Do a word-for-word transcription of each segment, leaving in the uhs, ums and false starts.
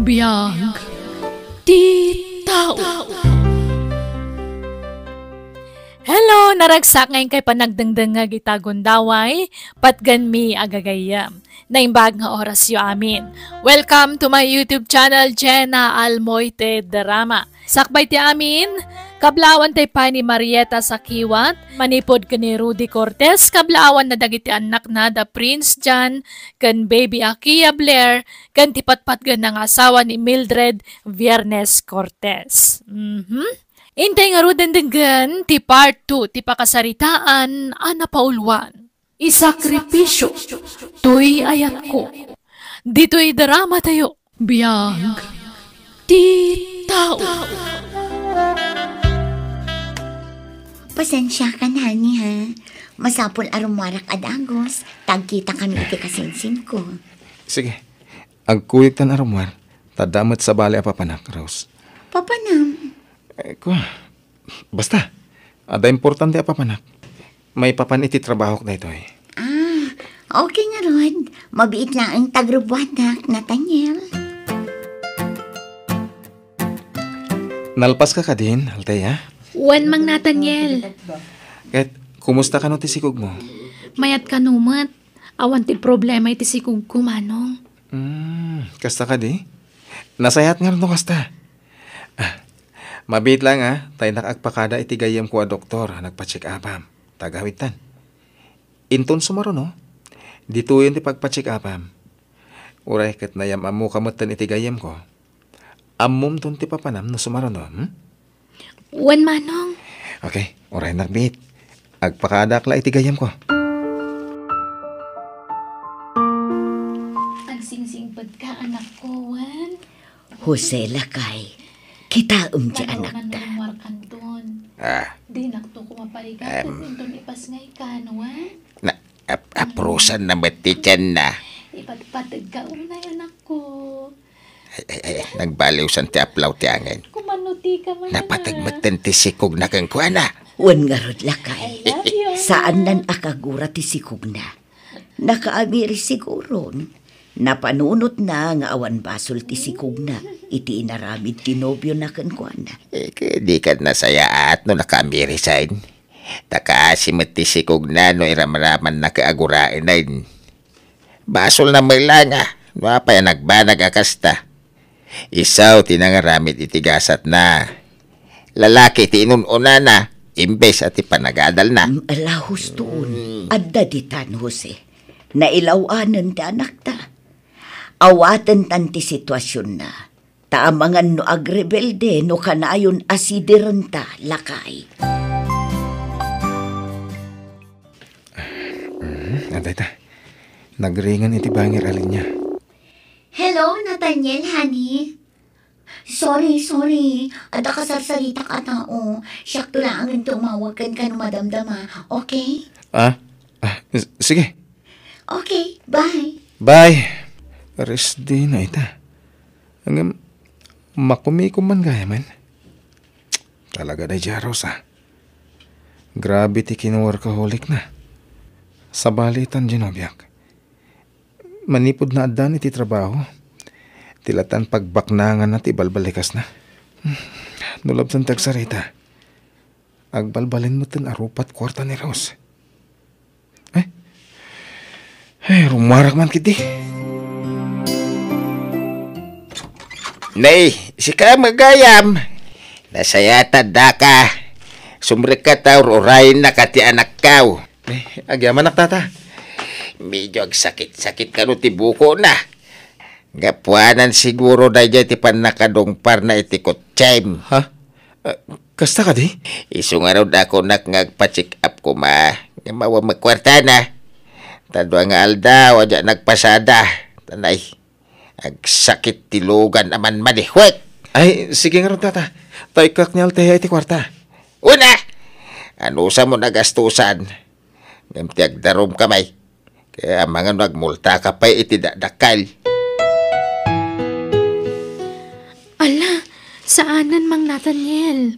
Biag ti tao. Hello, naragsak nga inkay panagdengdengngeg ita gundaway, patgenmi a gagayyem. Naimbag nga orasyo amin. Welcome to my YouTube channel, Jenna Almoite Drama. Sakbay ti amin, kablaawan tay pay ni Marieta Sakiwat, manipud ken ni Rudy Cortez, kablaawanna dagiti annakna da Prince John ken Baby Akia Blair, ken ti patpatgenna nga asawa ni Mildred Viernes Cortez. Mhm. Intay ngaruden denggen ti part two ti pakasaritaan a napauluan. Isakripisyo toy ayatko. Ditoy drama tayo. Biag ti tao. Pasensiakan, honey, ha? Masapul a rummuarak a dagus, ta agkitakami iti kasinsinko. Sige, agkuyogtan a rummuar, ta adda met sabali a papanak, Rose. Papanam? Eh, kua, basta, adda importante a papanak. Maipapan iti trabahok daytoy. Ah, okay ngarud. Mabiit laeng ta agrubbuatak, Nathaniel. Nalpaska kadin, Althea? Wen, Mang Nathaniel. Ket, kumusta kano ti sikogmo? Mayat kano met. Awan ti problema iti sikogko, Manong. Hmm, kasta kadi? Nasayaat ngarud no kasta. Ah, mabiit laeng, a, ta innak agpakada iti gayyemko a doktor a nagpa-check-upam. Ta agawidtan. Inton sumaruno, ditoyen ti pagpa-check-upam. Uray ket nayam-ammoka metten iti gayyemko. Ammomton ti papanam no sumaruno, hmm? Wen, Manong. Okay, uray, nakbiit. Agpakaadak la iti gayyemko. Agsingsingpet ka, anakko, wen? Jose, lakay, kitaem ti anakta. Mano, mano, Mark Anton. Ah. Dinakto ko maparigat, em, inton ipasngay ka, no, wen? Na, ap-, aprusan na met ti tiyanna. Ipatpateg ka, unay, anakko. Ay, ay, ay, nagbaliwsan ti aplaw ti angin. Kumano ti ka man. Napateg metten ti sikogna kenkuana. Wen ngarud, lakay. I love you. Saannan a kagura ti sikogna. Nakaamiri siguron. Napanunotna nga awan basol ti sikogna iti inaramid ti nobiona kenkuana. Eh, ket dikan nasayaat no nakaamiri, saen. Ta kaasi met ti sikogna no iramramanna ket aguraenen. Basolna met la nga no apay a nagbanag a kasta. Isu ti nangaramid iti gasatna. Lalaki ti inun-unana, imbes a ti panagadalna. Mm, ala, hustoon. Mm. Adda ditan, Jose. Nailaw-anen ti anakta. Awatentan ti situasionna. Ta amangan no agrebelde no kanayon a sidirenta, lakay. Mm, adda ita. Nagringan iti bangir a linia. Hello, Nathaniel, honey. Sorry, sorry. Adda kasarsaritak a tao. Siakto laengen ti umawag kenka no madamdama. Okay? Ah? Ah, s-, sige. Okay, bye. Bye. Rest day na ita. Ngem, makumikom man gayamen. Talaga daydiay a Rose. Grabe ti kinaworkaholic na. Sabali itan dinobiak. Manipud naaddaan iti trabaho, ti latan pagbaknanganna ti balbalikasna. No labsan ti agsarita, agbalbalin metten a rupat kuarta ni Rose. Eh? Ay, rummuarak man ketdi. Nay, sika met gayam. Nasayaat daka. Sumrekka ta ur-urayennaka ti anakkaw. Eh, agyamanak, tata. Medyo agsakit-sakit kano ti bukona. Gapuanan siguro daydiay ti pannakadungparna iti kotsem. Ha? Ah, kasta kadi? Isu ngarud a kunak nga agpa-check up koma, ngem awan met kuartana. Ta dua nga aldaw a diak nagpasada. Tanay, agsakit ti lugan a manmanihwek. Ay, sige ngarud, tata. Ta ikkak ni Althea iti kuarta. Una, anusam mo nagastusan? Ngem ti agdarumka, may. Kaya amangan no agmultaka pay iti dakdakkel. Ala, saanen, Mang Nathaniel.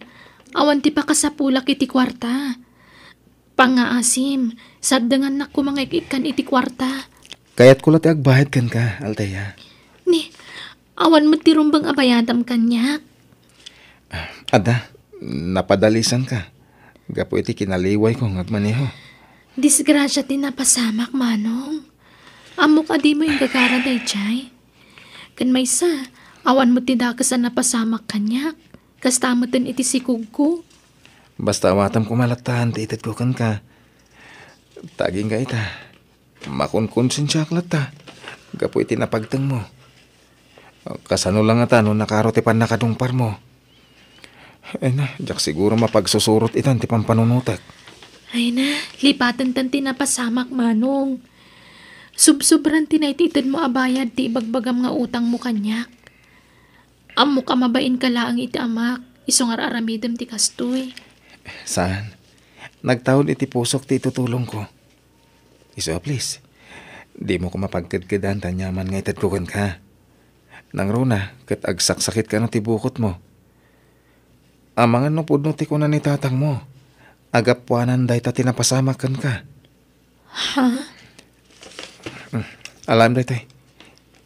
Awan ti pakasapulak iti kuarta. Pangngaasim, saddengannak koma nga ik-ikkan iti kuarta. Kayatko la ti agbayad kenka, Althea. Ni, Awan met ti rumbeng a bayadam kaniak. Adda, napadalisanka gapu iti kinaliwayko nga agmaneho. Disgrasia ti napasamak, Manong. Ammok a dimo inggagara daydiay. Ken maysa, awan met ti dakes a napasamak kaniak. Kasta meten iti sikugko. Basta awatam koma latta ti itedko kenka. Ta agingga ita, makonkonsensiaak latta gapu iti napagtengmo. Kasano la ngata no nakaro ti pannakadungparmo? Ay na, diak siguro mapagsusurot itan ti pampanunotek. Ay na, lipatentan ti napasamak, Manong. Subsobran ti naititedmo a bayad ti ibagbagam nga utangmo kaniak. Ammok a mabainka laeng iti amak, isu nga ar-aramidem ti kastoy. Saan? Nagtaud iti pusok ti itutulongko. Isu a, please, dimo koma pagkedkedan ti aniaman nga itedko kenka. Nangruna, ket agsaksakitkano ti bukotmo. Amangan no pudno ti kuna ni tatangmo a gapuanan dayta ti napasamak kenka. Ha? Mm. Alam daytoy.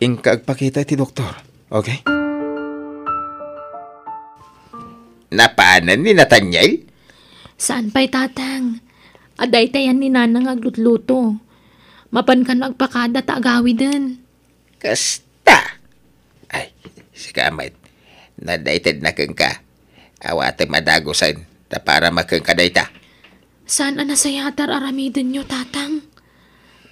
Inka agpakita iti doktor. Okay? Napanan ni Nathaniel? Saan pay, Tatang. Adda itayan ni Nana nga aglutluto. Mapan kano agpakada ta agawiden. Kasta. Ay, sika met. Nadaited na kenka. Awatem a dagusen, ta para makenka dayta. Saan a nasayaat ti ar-aramidenyo, Tatang?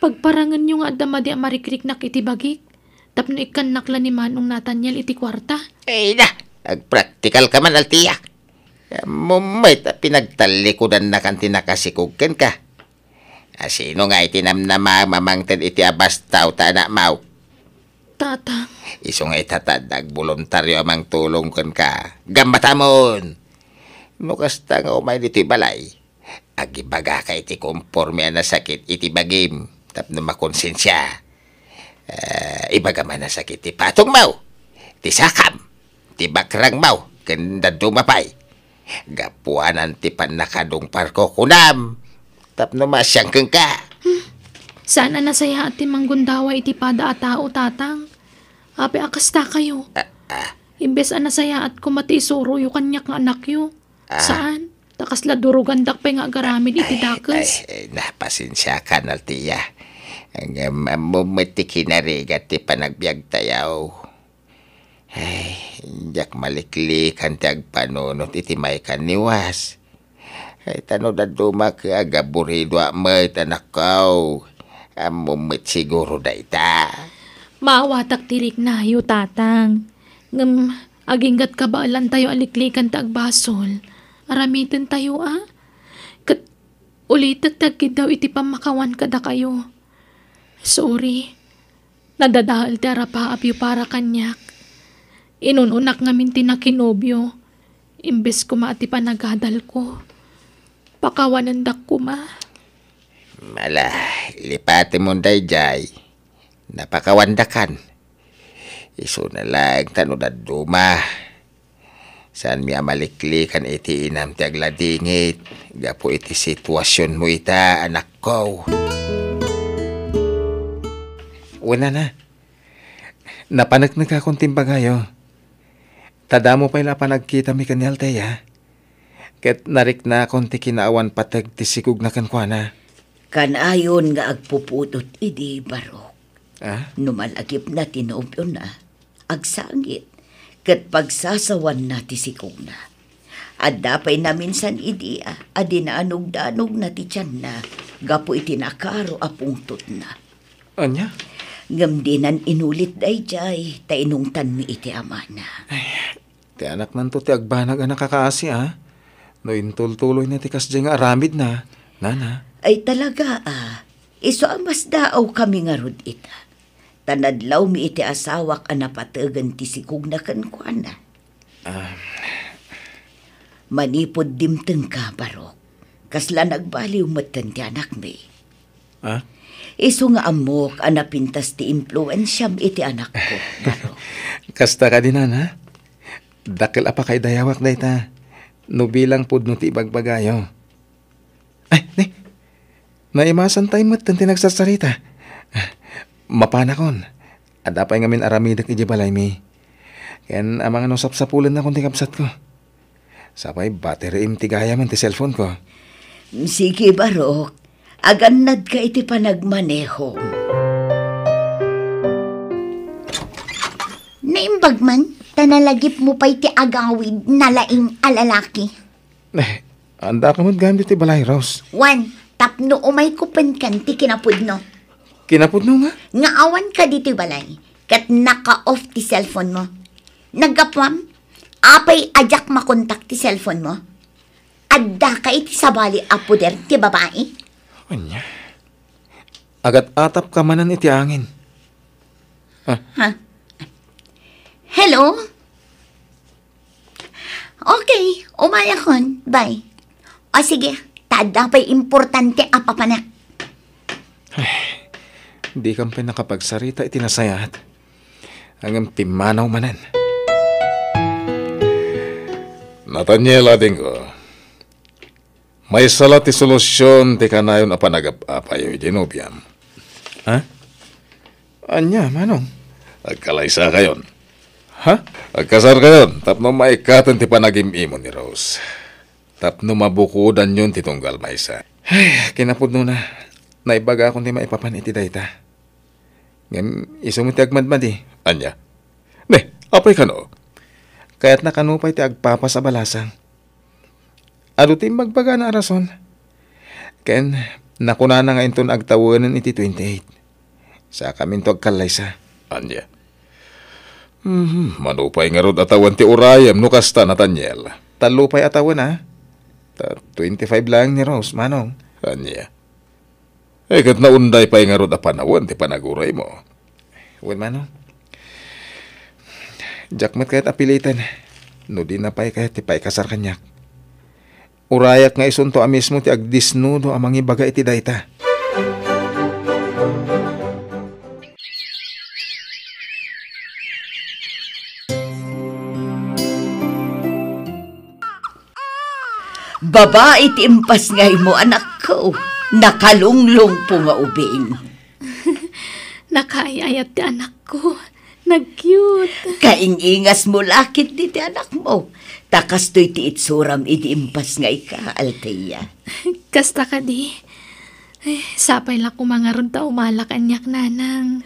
Pagparangenyo nga adda madi a marikriknak iti bagik, tapno ikkannak la ni Manong Nathaniel iti kuarta. Ay na, agpraktikal ka man, Altia. Ammom met a pinagtallikudannakan ti nakasikog kenka. A sino nga iti namnama a mamangted iti abastaw ta anakmaw? Tatang. Isu nga ita ta adda agboluntario a mangtulong kenka. Gammatamon! No kasta nga umay ditoy balay, agibagaka iti konporme a nasakit iti bagim tapno makonsensia. Ah, ibagam a nasakit ti patongmaw, ti sakam, ti bakrangmaw, ken dadduma pay. Gapuanan ti pannakadungparko, kunam, tapno maasian kenka. Hmm. Saan a nasayaat ti manggundawa iti pada a tao, Tatang. Apay a kasta kayo? Ah, ah. Imbes a nasayaat koma ti isuroyo kaniak nga anakyo. Ah. Saan? Ta kasla durugandak pay nga agaramid iti dakes. Ay, ay, na, pasensiakan, Altia. Ngem ammom met ti kinarigat ti panagbiagtayo. Ay, diak maliklikan ti agpanunot iti maikaniwas. Ay, ta no dadduma ket agaburidoak met, anakko. Ammom met siguro dayta. Maawatak ti riknayo, Tatang. Ngem aginggat kabaelantayo a liklikan ti agbasol. Aramitentayo, a? Ket ulitek ti agkiddaw iti pammakawan kadakayo. Sorry. Nadadael ti arapaapyo para kaniak. Inun-unak ngamin ti nakinobyo. Imbes koma a ti panagadalko, pakawanendak koma. Ala, lipatemon daydiay. Napakawandakan. Isuna laeng ta no dadduma. Saanmi a maliklikan iti inam ti agladingit gapu iti situasionmo ita, anakko. Wen, nana, napaneknekakon ti imbagayo. Ta damo pay la a panagkitami ken ni Altea. Ket nariknakon ti kinaawan pateg ti sikogna kenkuana. Kanayon nga agpupudot idi, Barok. Ah? No malagipna ti nobiona, agsangit, ket pagsasawanna ti sikogna. Adda pay naminsan idi a, a dinanogdanogna ti tianna gapu iti nakaro a pungtotna. Ania? Ngem dinan inulit daydiay, ta inungtanmi iti amana. Ay, ti anaknanto ti agbanag a nakakaasi, a? No intultuloyna ti kasdiay nga aramidna, nana. Ay talaga, a. Isu a masdaawkami ngarud ita. Ta nadlawmi iti asawak a napategen ti sikogna kenkuana. Ah. Manipud dimtengka, Barok, kasla nagbaliw metten ti anakmi. Ah? Isu nga ammok a napintas ti impluensiam iti anakko, Barok. Kasta kadi, nana? Dakkel a pakaidayawak dayta, no bilang pudno ti ibagbagayo. Ay, ni, naimasantay metten ti nagsarsarita. Mapanakon. Adda pay ngamin aramidek idiay balaymi. Ken amangan no sapsapulennakon ti kabsatko. Sapay battery empty gayamen ti cellphone ko. Sige, Barok. Agannadka iti panagmaneho. Naimbag man, ta nalagipmo pay ti agawid na laing a lalaki. Eh, andaka met gayam ditoy balay, Rose. Wen, tapno umayko penken ti kinapudno. Kinapudno nga? Nga awanka ditoy balay, ket naka-off ti cellphone mo. Naggapuam? Apay a diak makontak ti cellphone mo? Addaka iti sabali a poder ti babai? Ania? Agat-atapka manen iti angin. Ah. Ha? Hello? Okay, umayakon. Bye. O sige, ta adda pay importante a papanek. Ay, dikam pay nakapagsarita iti nasayaat. Ngem pimmanaw manen. Nathaniel, adingko. Maysa la ti solusion ti kanayon a panagap-apayo idiay nobiam. Ha? Ania, manong? Agkalaysakayon. Ha? Agkasarkayon tapno maikkaten ti panagim-imo ni Rose. Tapno mabukodanyon ti tunggal maysa. Ay, kinapudnona. Naibagakon ti maipapan iti dayta. Ngem isu met ti agmadmadi. Ania? Ne, apay kano? Kayatna kano pay ti agpapas a balasang. Adu ti imbagbagana a rason. Ken nakunana nga inton agtawenen iti twenty-eight. Sakaminto agkallaysa. Ania? Mhm, mano pay ngarud a tawen ti urayem no kasta, Nathaniel? Tallo pay a tawen, a? Ta twenty-five laeng ni Rose, manong. Ania? Eh, ket naunday pay ngarud a panawen ti panaguraymo. Wen, manong. Diak met kayat a piliten no dina pay kayat ti paikasar kaniak. Urayak nga isunto a mismo ti agdisnudo a mangibaga iti dayta. Babai ti impasngaymo, anakko. Nakalunglongpo nga ubing. Nakaay-ayat ti anakko. Nag-cute. Kaing-ingasmo la ketdi ti anakmo. Ta kastoy ti itsuram idi impasngayka, Althea. Kasta kadi. Eh, sapay la koma ngarud ta umala kaniak, nanang.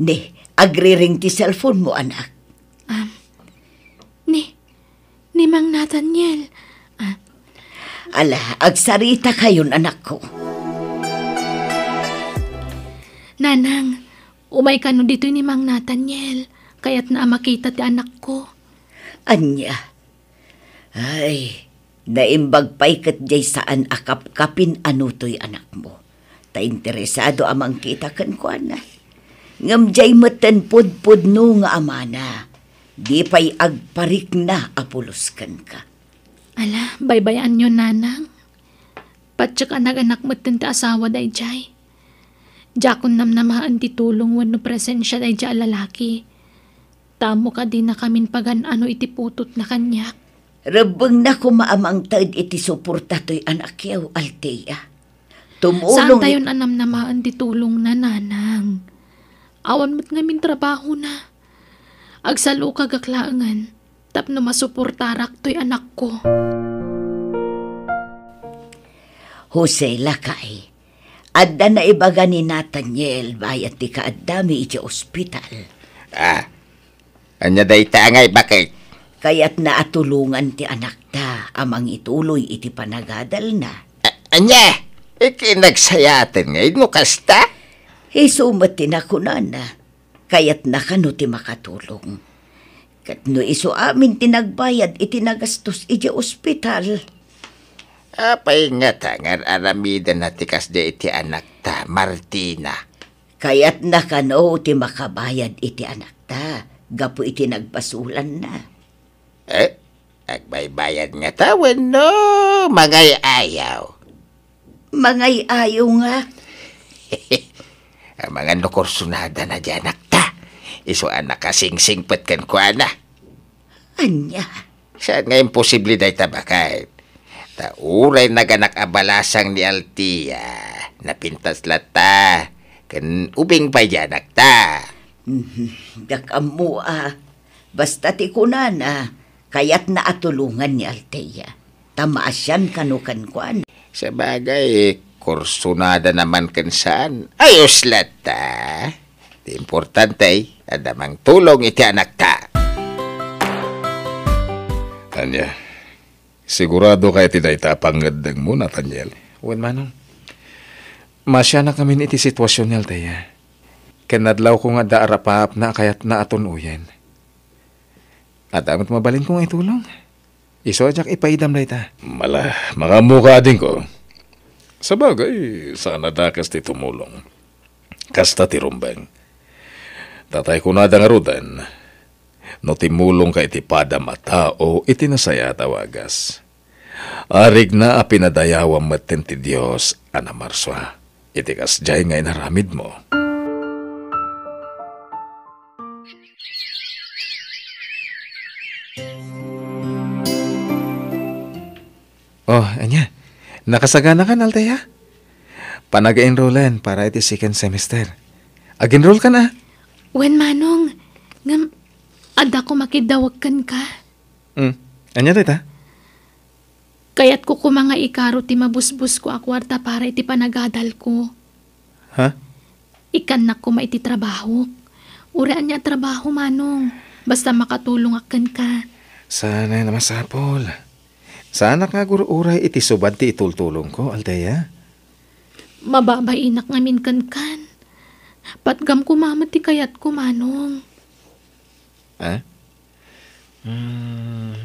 Ne, agriring ti cellphone mo, anak. Um, ne, Ni Mang Nathaniel. Ah. Ala, agsarita kayon, anakko. Nanang, umay kano ditoy ni Mang Nathaniel. Kayatna a makita ti anakko. Ania? Ay, naimbag pay ket diay saan a kapkapin a nutoy anakmo. Ta interesado a mangkita kenkuana. Ngem diay metten pudpudno nga amana, di pay agparikna a pulos kenka. Ala, baybayaanyo, nanang. Patiek a naganak metten ti asawa daydiay. Diakon namnamaen ti tulong wenno presensia daydiay a lalaki. Ta ammok a dinakamin pagan-ano iti putotna kaniak. Rebbengna koma a mangted iti suporta toy anakyo, Althea. Tumulong. Saantayon a namnamaen ti tulongna, nanang. Awan met ngamin trabahona. Agsalukagak laengen tapno masuportarak toy anakko. Jose, lakay, adda naibaga ni Nathaniel bayat ti kaaddami iti ospital. Ah, ania dayta a naibaga? Kayatna a tulongan ti anakta a mangituloy iti panagadalna. A-, ania? Ikinagsayaaten ngay no kasta? Isu met ti nakunana. Kayatna kano ti makatulong. Ket no isu amin ti nagbayad iti nagastos idiay ospital. Apay ngata nga ar-aramidenna ti kasdi iti anakta, Martina? Kayatna kano ti makabayad iti anakta gapu iti nagbasolanna. Eh? Agbaybayad ngata wenno mangay-ayaw? Mangay-ayaw nga. Amangan no kursunadana diay anakta. Isu a nakasingsingpet kenkuana. Ania? Saan nga imposible dayta, baket? Ta uray naganak a balasang ni Althea, napintas latta, ken ubing pay diay anakta. Mhm. Diak ammo a. Basta ti kunana, kayatna a tulongan ni Althea. Ta maasian kano kenkuana. Sabagay, kursunada naman ken saan. Ayos latta. Ti importante, adda mangtulong iti anakta. Ania, sigurado ka iti dayta a pangngeddengmo, Nathaniel? Wen, Manong. Maasianak ngamin iti situasion ni Althea. Ken nadlawko nga adda arapaapna a kayatna a tun-oyen. Adda met mabalinko nga itulong. Isu a diak ipaidam dayta. Mala, makaammoka, adingko. Sabagay, saan a dakes ti tumulong. Kasta ti rumbeng. Tatay kunada ngaruden, no timmulongka iti padam a tao iti nasayaat a wagas, arigna a pinadayawam metten ti Dios a namarsua iti kasdiay nga inaramidmo. Oh, ania? Nakasaganakan, Althea? Panag-enrollen para iti second semester. Ag-enroll ka na? Wen, Manong. Ngem, adda ko makiddawag kenka. Hmm. Ania dayta? Kayatko koma nga ikaro ti mabusbosko a kuarta para iti panagadalko. Ha? Ikkannak koma iti trabahok. Uray ania a trabaho, Manong. Basta makatulongak kenka. Saan a masapul. Saanak nga agur-uray iti subad ti itultulongko, Althea. Mababainak ngamin kenkan. Patgam koma met ti kayatko, Manong. Ah? Hmm.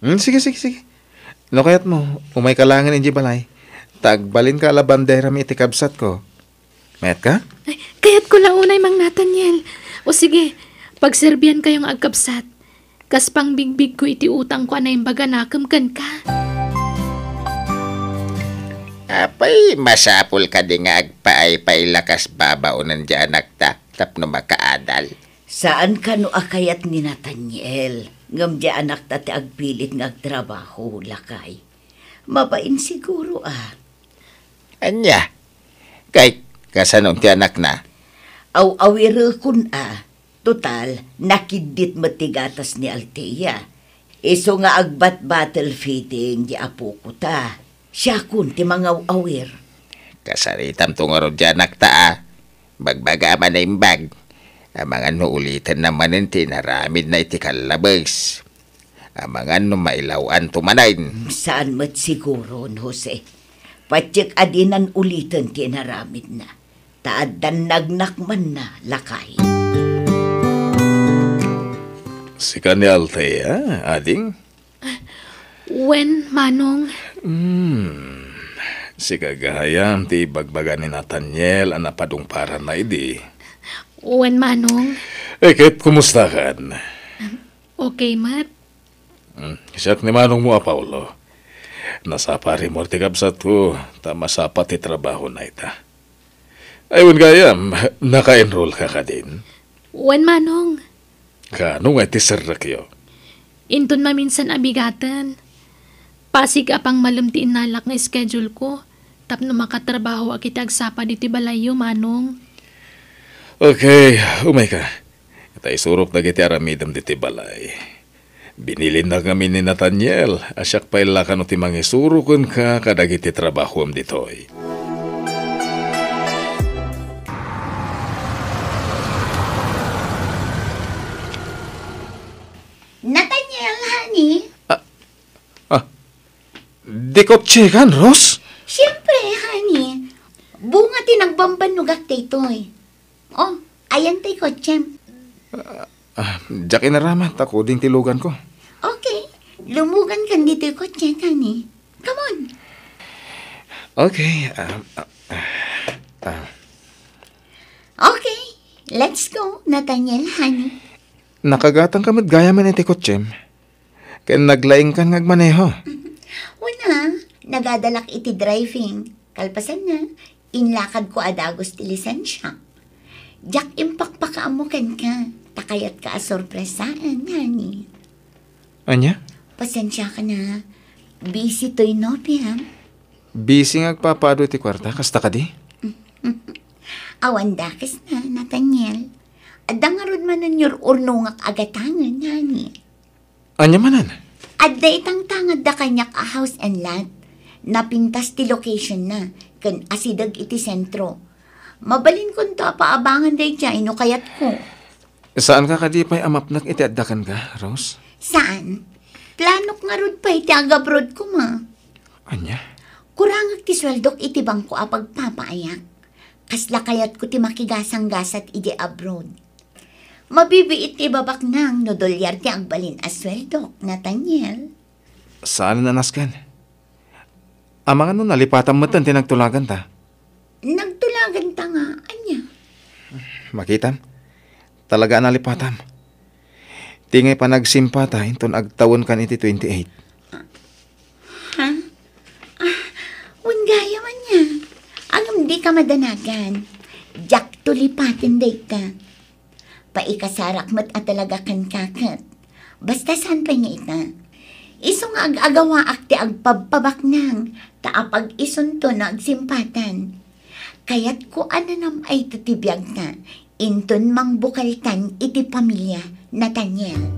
Hmm, sige, sige, sige. No kayatmo, umayka laengen idiay balay. Ta agbalinka a labanderami iti kabsatko. Mayatka? Ay, kayatko la unay, Mang Nathaniel. O sige, pagserbiankayo nga agkabsat. Kas pangbigbigko iti utangko a naimbag a nakem kenka. Apay, masapul kadi nga agpaaypaay la kas babaonen ti anakta tapno makaadal? Saan kano a kayat ni Nathaniel, ngem ti anakta ti agpilit nga agtrabaho, lakay. Mabain siguro a. Ania? Kay, kasano ti anakna? Aw-awirekon a. Total, nakiddit met ti gatas ni Althea. Isu nga agbat-bottle feeding ti apoko ta. Siakon ti mangaw-awir. Kasaritamto ngarud ti anakta a. Bagbaga a manaimbag. Amangan no ulitenna manen ti inaramidna iti kallabes. Amangan no mailaw-anto manen. Saan met siguron, Jose. Patiek a dinan uliten ti inaramidna. Ta addan nagnakmanna, lakay. Sika ni Althea, ading? Wen, Manong. Hmm. Sika gayam ti ibagbaga ni Nathaniel a napadungparanna idi. Wen, Manong. Eh, ket kumustakan? Okay met. Hmm, siak ni manongmo a Paolo. Nasapa rimor ti kabsatko, ta masapa ti trabahona ita. Ay, wen gayam, naka-enroll ka kadin? Wen, Manong. Kaano nga iti serrekyo? Inton maminsan a bigaten. Pasig a pangmalem ti innalak nga schedule ko, tapno makatrabahoak iti agsapa ditoy balayyo, Manong. Okay, umayka. Ita isurok dagiti aramidem ditoy balay. Binilinnak ngamin ni Nathaniel a siak pay la kano ti mangisuro kenka kadagiti trabahoem ditoy. Nathaniel, honey. Ah, ah, di kotsekan, Rose? Siyempre, honey. Bunga ti nagbambannogak daytoy. Oh, ayan tay kotsem. Ah, diak inaramat, ta kuding ti luganko. Okay, lumugankan ditoy kotse, honey. Come on. Okay, ah, ah, ah. Okay, let's go, Nathaniel, honey. Nakagatangka met gayamen iti kotsem. Ken naglaingkan nga agmaneho. Wen a, nagadalak iti driving. Kalpasanna, inlakadko a dagus ti lisensiak. Diak impakpakaammo kenka, ta kayatka a sorpresaen, honey. Ania? Pasensiakan a, busy toy nobiam. Busy nga agpapaadu iti kuarta, kasta kadi? Awan dakesna, Nathaniel. Adda ngarud manen yur-urnongak a gatangen, honey. Ania manen? Adda itangtangad da kaniak a house and lot. Napintas ti location na, ken asideg iti sentro. Mabalinkonto a paabangan daydiay no kayatko. Saanka kadi pay a mapnek iti adda kenka, Rose? Saan. Planok ngarud pay ti agabroad koma. Ania? Kurangek ti sueldok iti bangko a pagpapaayak. Kasla kayatko ti makigasanggasat iti abroad. Mabibiit ti babaknang no dolyar ti agbalin a sueldok, Nathaniel. Saan a nasken? Amangan no nalipatam metten ti nagtulaganta. Nagtulaganta nga, ania? Makitam? Talaga a nalipatam. Ti ngay panagsimpata inton agtawenkan iti twenty-eight. Ha? Ah, wen gayam ania. Ngem dika madanagan. Diakto lipaten dayta. Paikasarak met a talaga kenka ket. Basta saan pay nga ita. Isu nga ag-agawaak ti agpabpabaknang, ta apag-isunto no agsimpatan. Kayatko a nanam-ayto ti biagta, inton mangbukeltan iti pamilia, Nathaniel.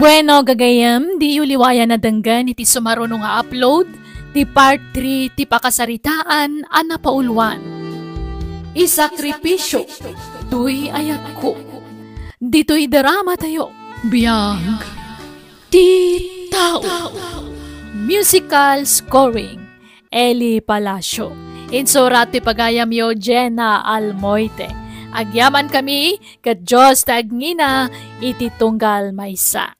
Bueno, gagayyem, diyo liwayan a denggen iti sumaruno nga upload, ti part three ti pakasaritaan a napauluan. Isakripisio toy ayatko. Ditoy drama tayo, Biag ti Tao. Musical scoring, Eli Palacio. Insurat ti pagayamyo, Jenna Almoite. Agyaman kami, ket Dios ti agngina iti tunggal maysa.